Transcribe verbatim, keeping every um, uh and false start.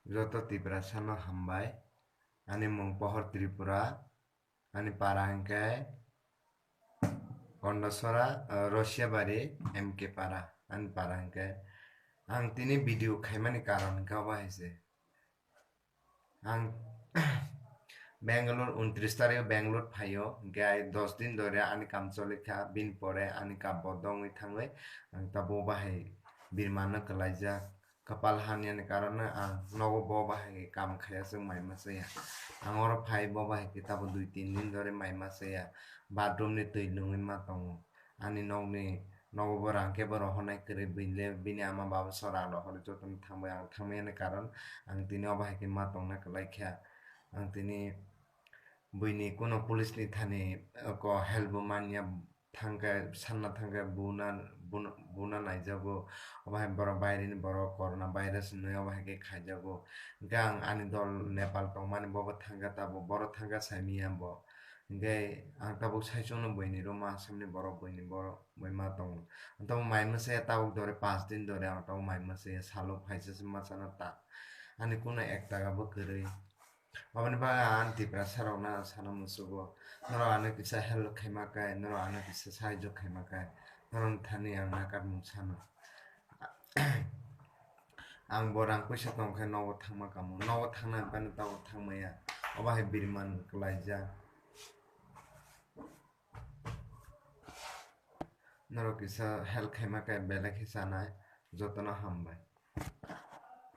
Joto Tiprasano hambai. Ani mung Pohor Tripura, ani para hwnkhe Kondasora, ah, Rosiabari, M K para, ani para hwnkhe. Ang tini video khaimani karon hwnkhe obo hai se. Ang Bangalore, untris tarikh Bangalore phaio, hwnkhe ai dos din dore ani kam cholikha, bini pore ani kam bondo wngwi thangwi ang tabuk bahai birmano kwlaijak. Kapal hamyani karon no ang nogo bo bahai khe kam khaiya se mai ma chaya. Ang oro phai bo bahai khe tabuk dui tin din dore mai ma chaya. Bathroom ni twi lungwi ma tongo. Ani nokni nogo bo rang khe bo rohornai kwrwi, bini le bini ama baba sora rohorwi jotono thangbai ang thangmani karon ang tini obo hai khe ma tongna kwlai kha. Ang tini buini kuno police ni thani ko help bo manya thangkhe sanna thangkhe buna buna buna naijago. Obo hai borok baireni borok corona virus hinwi obo hai khe khaijago. Hwnkhe ang ani dol Nepal tongmani bobo thangkha tabuk borok thangkha saimanya bo. Hwnkhe ang tabuk saichungno buini ruma Assamni borok buini borok bai ma tongo. Ang tabuk mai mwsaya tabuk dore pas din dore ang tabuk mai mwsaya salo phaisa se ma chana ta. Ani kuno ek taka bo kwrwi. Aboni bagwi ang Tiprasa rokno sana musugo. Norok ano kisa help khaima kai, norok ano kisa sahajyo khaima kai. Norok thani ang nakarmung sano. Ang bo rang puisa tong khe nogo thangma kamo. Nogo thangna hwnphano tabuk thangmaya. Obo hai biriman kwlaijak. Norok kisa help khaima khe belai khe chanai, jotono hambai.